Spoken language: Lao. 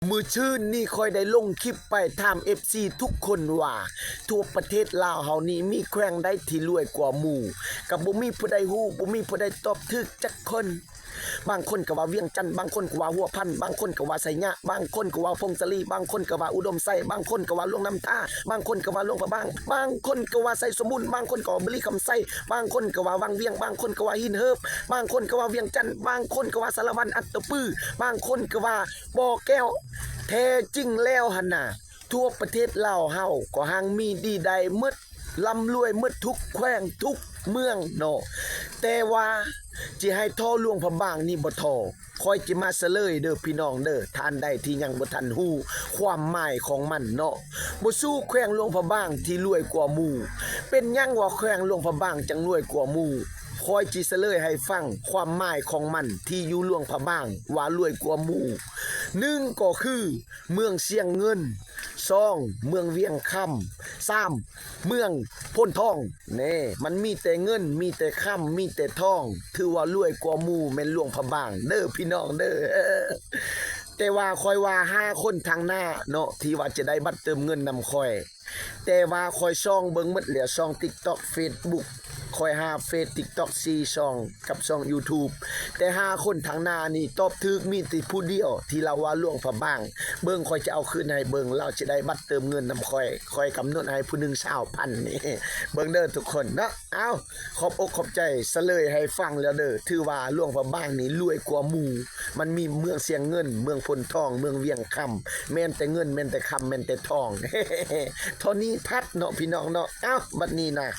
ມື້ຊືນນີ້ຂ້ອຍໄດ້ລົງຄລິບໄປຖາມເອັຟຊີທຸກຄົນວ່າ ທົ່ວປະເທດລາວເຮົານີ້ມີແຂວງໃດທີ່ລວຍກວ່າໝູ່? ກໍບໍ່ມີຜູ້ໃດຮູ້ ບໍ່ມີຜູ້ໃດຕອບຖືກຈັກຄົນ. ບາງຄົນກໍວ່າວຽງຈັນ, ບາງຄົນກໍວ່າຫົວພັນ, ບາງຄົນກໍວ່າໄຊຍະ, ບາງຄົນກໍວ່າຜົ້ງສາລີ, ບາງຄົນກໍວ່າອຸດົມໄຊ, ບາງຄົນກໍວ່າຫຼວງນ້ຳທາ, ບາງຄົນກໍວ່າຫຼວງພະບາງ, ບາງຄົນກໍວ່າໄຊສົມບູນ, ບາງຄົນກໍວ່າບໍລິຄຳໄຊ, ບາງຄົນກໍວ່າວັງວຽງ, ບາງຄົນກໍວ່າຫີນເຫີບ, ບາງຄົນກໍວ່າວຽງຈັນ, ບາງຄົນກໍວ່າສາລະວັນ, ອັດຕະປື, ບາງຄົນກໍວ່າບໍ່ແກ້ວ. ແທ້ຈິງແລ້ວຫັ້ນນະ ທົ່ວປະເທດລາວເຮົາກໍຮັ່ງມີດີໄດ້ໝົດ, ລ່ຳລວຍໝົດທຸກແຂວງທຸກເມືອງເນາະ. ແຕ່ວ່າຊິໃຫ້ທໍ່ຫຼວງພະບາງນີ້ບໍ່ທໍ່, ຂ້ອຍຊິມາສະເຫຼີຍເດີພີ່ນ້ອງເດີ, ທ່ານໃດທີ່ຍັງບໍ່ທັນຮູ້ຄວາມໝາຍຂອງມັນເນາະ. ບໍ່ສູ້ແຂວງຫຼວງພະບາງທີ່ລວຍກວ່າໝູ່. ເປັນຫຍັງວ່າແຂວງຫຼວງພະບາງຈັ່ງລວຍກວ່າໝູ່? ຂ້ອຍຊິສະເຫຼີຍໃຫ້ຟັງຄວາມໝາຍຂອງມັນທີ່ຢູ່ຫຼວງພະບາງວ່າລວຍກວ່າໝູ່. ໜຶ່ງກໍຄື ເມືອງຊຽງເງິນ, ສອງ ເມືອງວຽງຄຳ, ສາມ ເມືອງໂພນທອງ. ແນ່ ມັນມີແຕ່ເງິນ ມີແຕ່ຄຳ ມີແຕ່ທອງ ຖືວ່າລວຍກວ່າໝູ່ແມ່ນຫຼວງພະບາງເດີພີ່ນ້ອງເດີ. ແຕ່ວ່າຂ້ອຍວ່າຫ້າຄົນທາງໜ້າເນາະ ທີ່ວ່າຈະໄດ້ບັດເຕີມເງິນນຳຂ້ອຍ, ແຕ່ວ່າຂ້ອຍສ່ອງເບິ່ງໝົດແລ້ວ ຊ່ອງຕິກຕັອກ ເຟສບຸກ, ຂ້ອຍຫາເຟສ ຕິກຕັອກ ສີ່ຊ່ອງ ກັບຊ່ອງຢູທູບ, ແຕ່ຫ້າຄົນທາງໜ້ານີ້ຕອບຖືກມີແຕ່ຜູ້ດຽວທີ່ລາວວ່າຫຼວງພະບາງ. ເບິ່ງ ຂ້ອຍຈະເອົາຄືນໃຫ້ເບິ່ງ, ລາວຈະໄດ້ບັດເຕີມເງິນນຳຂ້ອຍ, ຂ້ອຍກຳນົດໃຫ້ຜູ້ໜຶ່ງຊາວພັນນີ້. ເບິ່ງເດີທຸກຄົນເນາະ. ເອົາ ຂອບອົກຂອບໃຈ ສະເຫຼີຍໃຫ້ຟັງແລ້ວເດີ, ຖືວ່າຫຼວງພະບາງນີ້ລວຍກວ່າໝູ່. ມັນມີເມືອງຊຽງເງິນ, ເມືອງໂພນທອງ, ເມືອງວຽງຄຳ, ແມ່ນແຕ່ເງິນ ແມ່ນແຕ່ຄຳ ແມ່ນແຕ່ທອງ. ທໍ່ນີ້ທັດເນາະພີ່ນ້ອງເນາະ. ເອົ້າ ບັດນີ້ນະ